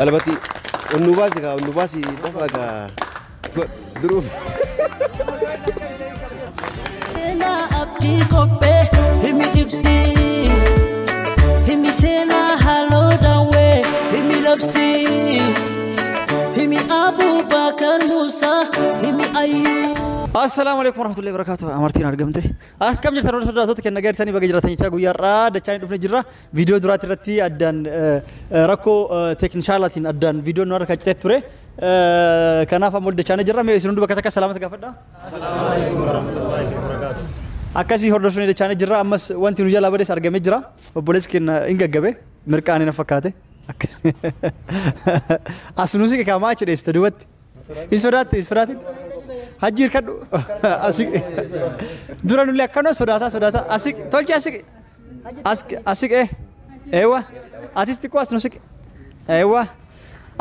Qalabatti onnuu baasi kaa onnuu baasi dafa gaa duruuf. Seenaa abdii qophee himi ibsii himi seenaa haaloo daawwee himi labsii himi Abuubakar Musaa himi Ayyuu. Assalaamu alaikum warahmatullahi wabarakatuh. Amartiin argamte. Akkam jirtan warra sodaatota kenna gaartanii baga jiraatan jechaa guyyaa har'aa dachaan dhufne jirra. Viidiyoo duraatti irratti addaan rakkoo teeknishaalaatiin addaan viidiyoon nu harka citee ture. Kanaaf ammoo dachaan jirra. Mee isin hundi bakka takka salaamata gaafadha. Assalaamu alaikum warahmatullahi wabarakatuh. Akkasii hordofne dachaan jirra. Ammas wanti nu jalaa bades argamee jira. Obboleessi keenya hin gaggabe. Mirqaanii na fakkaate. Akkas. As nuusi kaamaa achi dheessite duubatti. Hin sodaatte hin sodaatin. Hajji hirkadhu. Asii dura nullee akkanuma sodaataa sodaataa asii tolchi asii asii eewa atis xiqqoo as nu siqe eewa.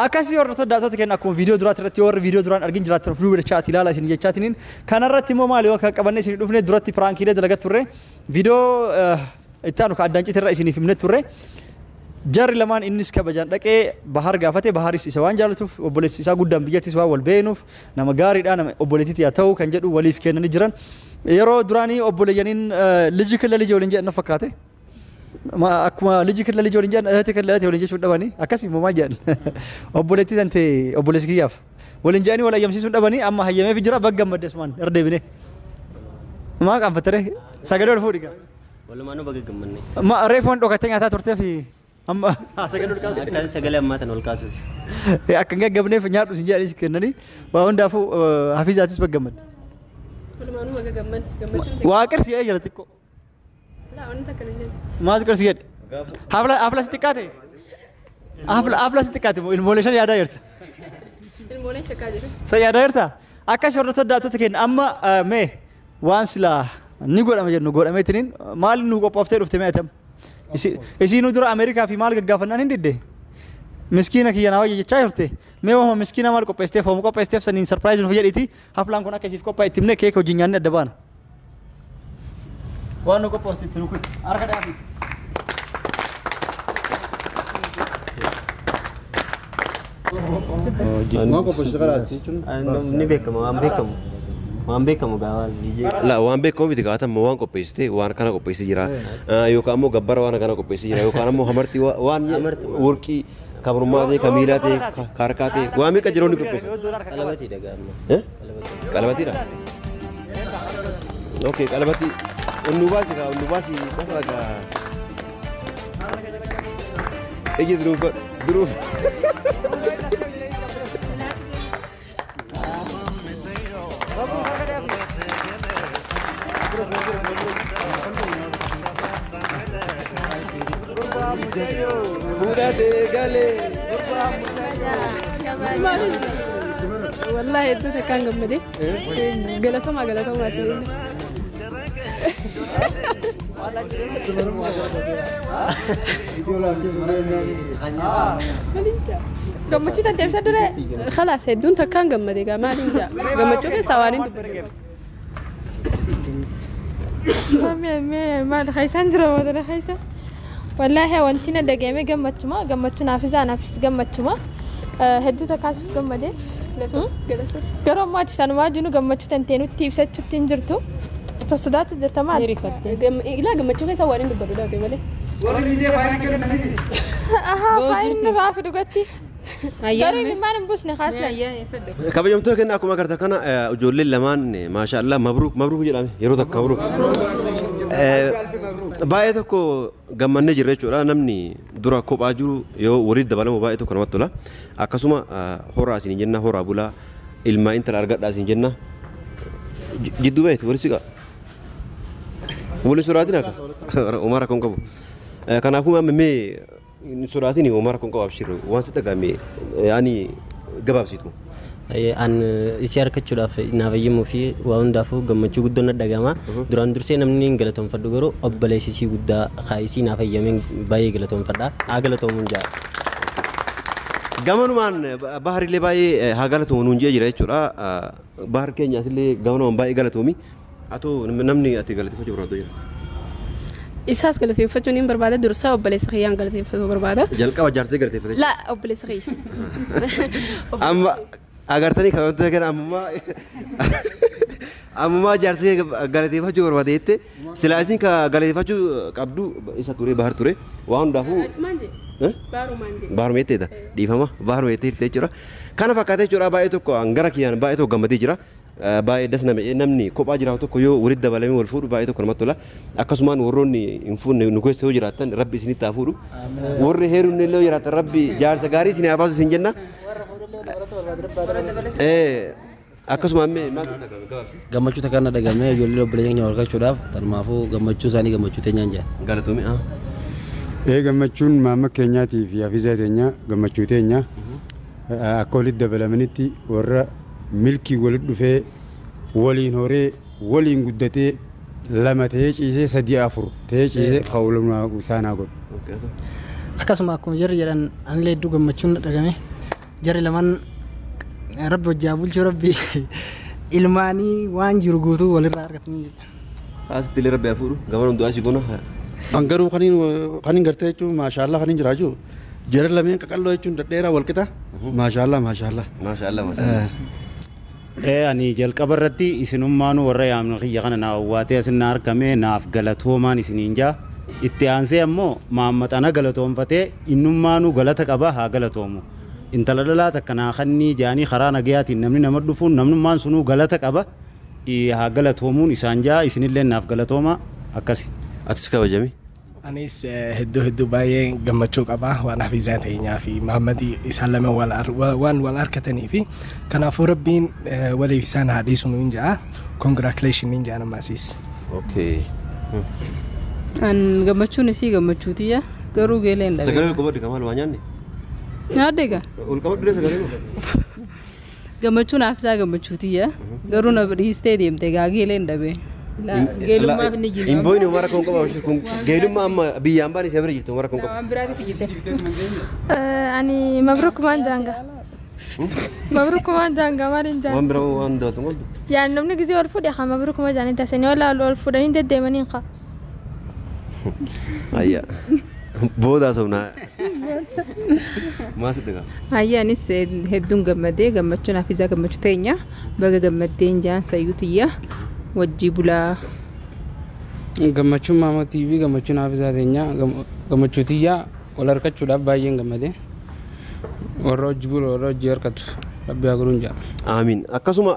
Akkasii hordoftoota daawwattoota keenya akkuma viidiyoo duraatti irratti warri viidiyoo duraan argin jiraattan of duuba dachaati ilaala isin jechaatiniin kanarratti immoo maali akka qabannee isin dhufne duratti piraankiilee dalagaa turre viidiyoo itti aanu ka addaan citirra isiniif himne turre. Jarri lamaan innis kabajaan dhaqee Bahar gaafate Baharis isa waan jaallatuuf obboleessi isaa guddaan biyyattis waan wal beenuuf nama gaariidha nama obboleettiitti haa ta'u kan jedhu waliif kennanii jiran. Yeroo duraanii obboleeyyaniin liji killa liji waliin jedhan na fakkaate. Akkuma liji killa liji waliin jedhan ehti killa ehti waliin jechuun dhabanii akkasii immoo maal jedhan obboleettii tante obboleessi kiyyaaf waliin jedhanii wal ayyamsiisuun dhabanii amma hayyameef jira bagga gammadde asumaan irra deebine. Maa qaanfattare sagalee ol fuudhi gaa. Walumaanuu baga gammanne. Ma reefoon dhokattee nyaataa turtee fi amma sagalee ol kaasuuf. Akkaan sagalee ammaa tan ol kaasuuf. Akka hin gaggabneef nyaadhu isin jedhanii si kennanii waa hundaafuu Hafiizaatis bagga gammadde. Walumaanuu baga gammanne gammachuun Waa qirsi jedhee jira xiqqoo. Laa wanti akkana hin jedhu. Maaltu qirsi jedhe? Hafla hafla si xiqqaate? Hafla hafla si xiqqaate moo ilmoolee shan yaadaa jirta? Ilmooleen shakkaa jiru. Sa yaadaa jirta? Akkas hordoftoota daawwattoota keenya amma mee waan silaa ni godhama jennu godhameetiniin maal nu qophooftee dhufte mee atam? Isiinuu dura Ameerikaa fi maal gaggaafannaan hin didde? Miskiina kiyya naa wayya jechaa jirte. Mee waama miskiina maal qopheessiteef hooma qopheessiteef saniin surprise nuuf jedhiiti haflaan kun akka isiif qophaa'e itti himnee keeka wajjin nyaannee adda baana. Waan nu qophoofte itti nu kuti. Harka dhaabi. Waan qopheessite kalaas jechuun. Ni beekama waan beekamu. Waan beekamu gaa DJ. La waan beekamu miti gaafatamu waan qopheessite waan kana qopheessite jira. Yookaan ammoo gabbara waan kana qopheessite jira yookaan ammoo hamartii waan worqii kabrummaa ta'e ka miilaa ta'e ka harkaa ta'e waan meeqa jiru ni qopheessa. Qalabatiidha gaa amma. Qalabatiidha. Okay qalabatti onnuu baasi kaa onnuu baasi dafa gaa. Iji duruuf duruuf. Fuudhatee galee. Wallaahi hedduu takkaan gammade. Galatoomaa galatoomaa isin. Gammachuu tan deebisa dure khalaas hedduun takkaan gammade gaa maaliin jaa gammachuu keessaa waan hin dubbadhu. Maal keessaan jira wadana keessa. Wallaahi wanti na dhagahame gammachuma gammachuu naafis anaafis gammachuma hedduu takkaasuuf gammade. Garuu ammoo ati sanumaa jiru gammachuu tantee nutti ibsachuutti hin jirtu. Sossodaatu jirta maal? Ilaa gammachuu keessaa waan hin dubbadhu dhabe malee. Warri miizee faayina kennanii. Ahaa faayinni raafi dhugatti. Garuu imimmaan hin buusne kaasla. Kabajamtoota keenya akkuma agartan kana ijoolleen lamaan maashaallah mabruuk mabruuk jedhame yeroo takka mabruuk. Baay'ee tokko gammannee jirra jechuudha namni dura kophaa jiru yoo walitti dabalamu baay'ee tokko namatti tola. Akkasuma horaa isin jenna horaa bulaa ilmaa intala argadhaa isin jenna. Jidduu baay'eetu walitti siqa. Waliin sodaatin akka uumaa rakkoon qabu. Kanaafuu amma mee hin sodaatin uumaa rakkoon qabu abshir waan si dhagahame yaani gabaabsitu. An isii harkachuudhaaf naaf eeyyamuu fi waa hundaafuu gammachuu guddoon na dhagahama. Duraan dursee namni hin galatoonfadhu garuu obboleessi isii guddaa kaayisii naaf eeyyameen baay'ee galatoonfadha. Haa galatoomuun jaa. Gamanumaan Baharillee baay'ee haa galatoomu nuun jee jira jechuudha. Bahar keenyaatillee gamanumaan baay'ee galatoomi. Atoo namni ati galateeffachuu barbaaddu jira. Isaas galateeffachuun hin barbaada dursaa obboleessa kiyyaan galateeffachuu barbaada. Jalqaba jaarsee galateeffate. Laa obboleessa kiyya. Amma agartanii kabajamtoota kana ammumaa jaarsee galateeffachuu barbaade jette silaa isin ka galateeffachuu qabdu isa ture bahar ture waan hundaafuu. Ismaan jee. Baarumaan jee. Baaruma jetteeta dhiifama baaruma jettee jirte jechuudha. Kana fakkaatee jechuudha baay'ee tokko gara kiyyaan baay'ee tokko gammadee jira. Baay'ee das nama namni kophaa jiraatu tokko yoo walitti dabalamee wal fuudhu baay'ee tokko namatti tola. Akkasumaan warroonni hin fuudhne nu keessa yoo jiraatan rabbi isinitti haa fuudhu. Warri heerumne illee yoo jiraatan rabbi jaarsa gaarii isin haa baasu isin jenna. Akkasuma ammee maal sitti gabaabsi? Gammachuu takkaan na dhagamee ijoollee obboleeyyan keenya wal argachuudhaaf tanumaafuu gammachuu isaanii gammachuu teenyaan jedhan. Galatoomii. Gammachuun maama keenyaatii fi hafizaa teenya gammachuu teenya akka walitti dabalamanitti warra milkii walitti dhufee waliin horee waliin guddatee lama ta'ee ciisee sadii afur ta'ee ciisee qawluma isaanaa godhu. Akkasuma akkuma jarri jedhan anillee hedduu gammachuun dhagame jarri lamaan rabbi hojjaa bulchuu rabbi ilmaanii waan jiru guutuu walirraa argatanii jedha. Asitti illee rabbi haa fuudhu gabaana hundumaa asii goona. An garuu kaniin gartee jechuun maashaallah kaniin jira jechuun jara lameen qaqalloo jechuun dhedheeraa wal qixa maashaallah maashaallah. Maashaallah maashaallah. Ani jalqaba irratti isinummaanuu warra yaamna kiyya kana naa owwaatee asin na argame naaf galatoomaan isiniin jaa. Itti aansee ammoo maammaxana galatoonfatee innummaanuu galata qaba haa galatoomu. Intala dhalaa takka naa kannii jaanii karaa nagayaatiin namni nama dhufuun namnummaan sunuu galata qaba haa galatoomuun isaan jaa isinillee naaf galatooma akkasi. Atis kabajami. Anis hedduu hedduu baay'ee gammachuu qaba waan hafizaa teenyaa fi Mahammadii isaan lama waan wal harkatanii fi kanaafuu rabbiin waliif isaan haa dhiisu nuun ja'a. Congratulation niin ja'a namaasiis. Okay. An gammachuun isii gammachuutiyya garuu geelee hin dhabe. Sagalee qabadhu kamaal waa nyaanne? Nyaadde egaa. Ol qabadhu dure sagalee. Gammachuun hafizaa gammachuutiyya garuu na dhiistee deemte egaa geelee hin dhabe. Geelummaaf ni jiru. Hin booyne umara kun qaba kun geelummaa amma biyyaan baane isa bira jirtu umara kun qaba. Waan biraatti jirte. Ani mabrukumaan jaanga. Mabrukumaan jaanga maaliin jaanga. Waan biraa waan dabalatu qabdu. Yaa namni gisee wal fuudhe haa mabrukuma jaanii taasisanii wal wal fuudhanii deddeemanii haa. Ayyaa. Booda sobnaa. Maas dhigaa. Ayyaa anis hedduun gammadee gammachuun hafizaa gammachuu teenya baga gammaddeen jaan sayyutiyya. Wajji bulaa. Gammachuun maamatii fi gammachuun hafizaa teenyaa gammachuu tiyyaa wal harkachuudhaaf baay'een gammade. Warra hojii bulu warra hojii harkatu rabbi haa godhuun jedha. Amiin. Akkasuma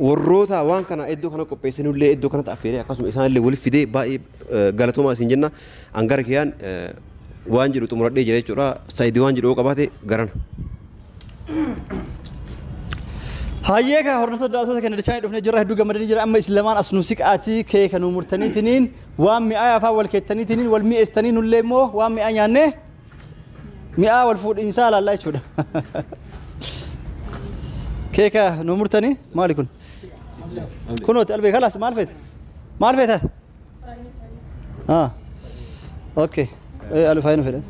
warroota waan kana iddoo kana qopheessanillee iddoo kanatti affeeree akkasuma isaanillee walitti fidee baay'ee galatoomaa isin jenna. Angara kiyyaan waan jedhu xumuradhee jira jechuudha. Saayidii waan jedhu yoo qabaate garana. Hayyee ka hordoftoota daawwattoota keenya dachaa dhufnee jirra hedduu gammadanii jira amma isin lamaan as nu siqaatii keeka nu murtaniitiniin waan mi'aa afaan wal keettaniitiniin wal mi'eessitanii nullee immoo waan mi'aa nyaannee mi'aa wal fuudhiinsaa ilaallaa jechuudha. Keeka nu murtanii maali kun? Kunooti albee kalaas maal feete? Maal feete? Okay. Alu faayina fedhe.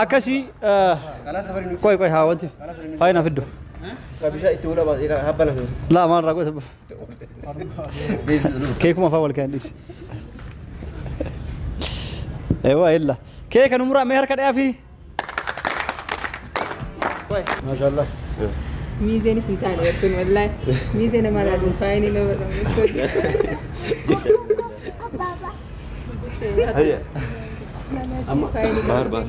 Akkasii qoy qoy haa wanti faayina fiddu. Bishaan itti oolaa baasee habbana. Laa maal rakkoo isa. Keekuma afaan wal kaa'an dhiisi. Eewwa illa. Keeka nu muraa mee harka dhiyaa fi. Maashaallah. Miizeenis hin taane gartuun wallaahi. Miizee nama laaluun faayinii nama barbaadu. Hayya. Amma baar baar.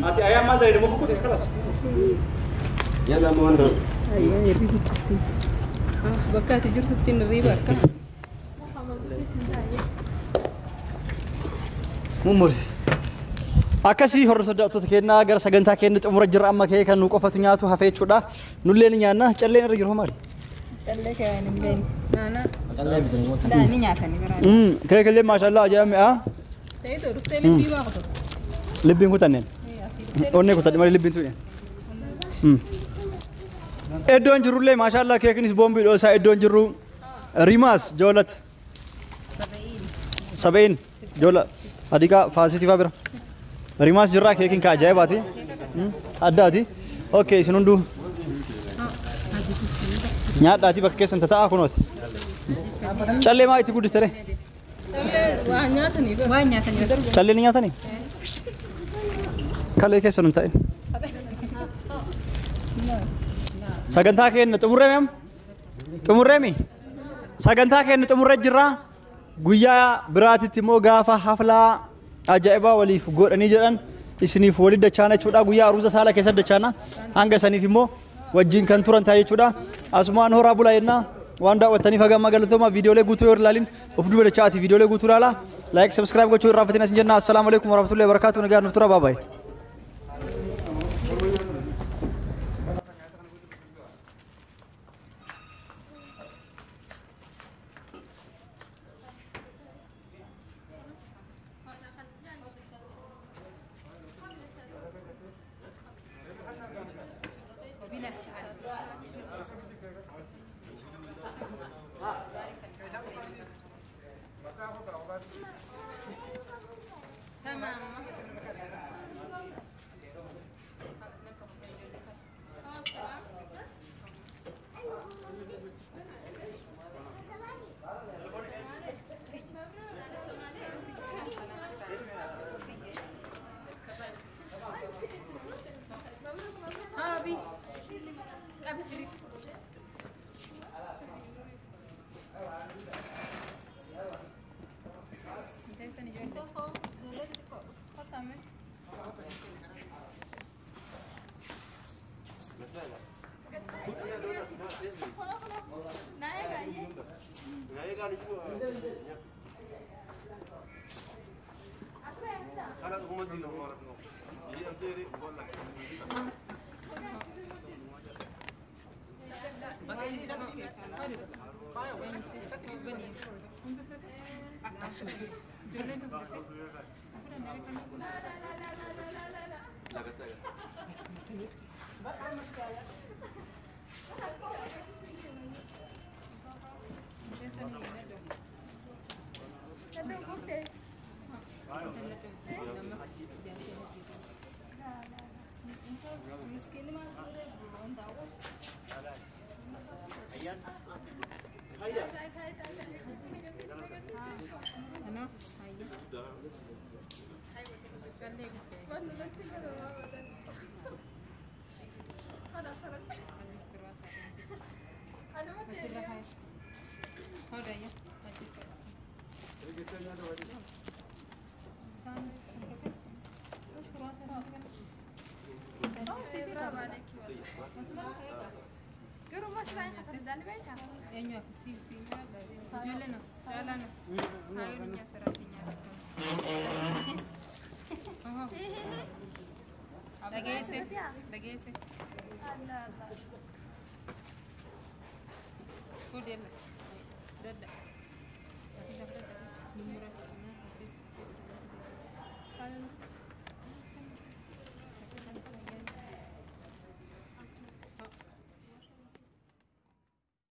Ati ayyaa maal ta'e muka kutu kalas. Yalla amma waan ta'u. Ayyaa hirriba jirti. Bakka ati jirtutti hirriba harka. Mummuri. Akkasii hordoftoota daawwattoota keenyaa gara sagantaa keenya xumura jirra amma kee kan nu qofatu nyaatu hafee jechuudha. Nullee ni nyaanna calleen irra jiru maali? Callee kan hin beekne. Naana. Callee bitanii. Daa ni nyaatanii biraa. Keekallee maashaallah ajaa'iba mi'aa. Saayidoo dhuftee libbii waa qotu. Libbiin kutanneen. Onnee kutadhe malee libbiin tuqne. Iddoon jirrullee maashaallah keekinis boombii dhoosaa iddoon jirru Rimaas joolat. Saba'in joola adiiqaa faasitii faa bira. Rimaas jirraa keekiin ka ajaa'ibaati. Addaati. Okay isin hunduu nyaadhaati bakka keessan tataa'aa kunooti. Callee maa itti guddiste ree? Waan nyaatanii. Waan nyaatanii. Callee ni nyaatanii? Kalee keessa nun ta'in. Sagantaa keenya xumurreemi amma? Xumurreemi? Sagantaa keenya xumurree jirra. Guyyaa biraatitti immoo gaafa haflaa ajaa'ibaa waliif godhanii jedhan isiniif walitti dachaana jechuudha. Guyyaa aruuza saala keessatti dachaana. Hanga saniif immoo wajjin kan turan ta'a jechuudha. Asumaan horaa bulaa jennaa. Waan daawwattaniif haga ammaa galatooma. Viidiyoolee guutuu yoo ilaalin of duuba dachaati viidiyoolee guutuu ilaala. Like subscribe gochuu irraa fatina isin jenna. Assalaamu alaikum warahmatullahi wabarakatuh. Nagaan nuuf tura. Bye bye. Dada.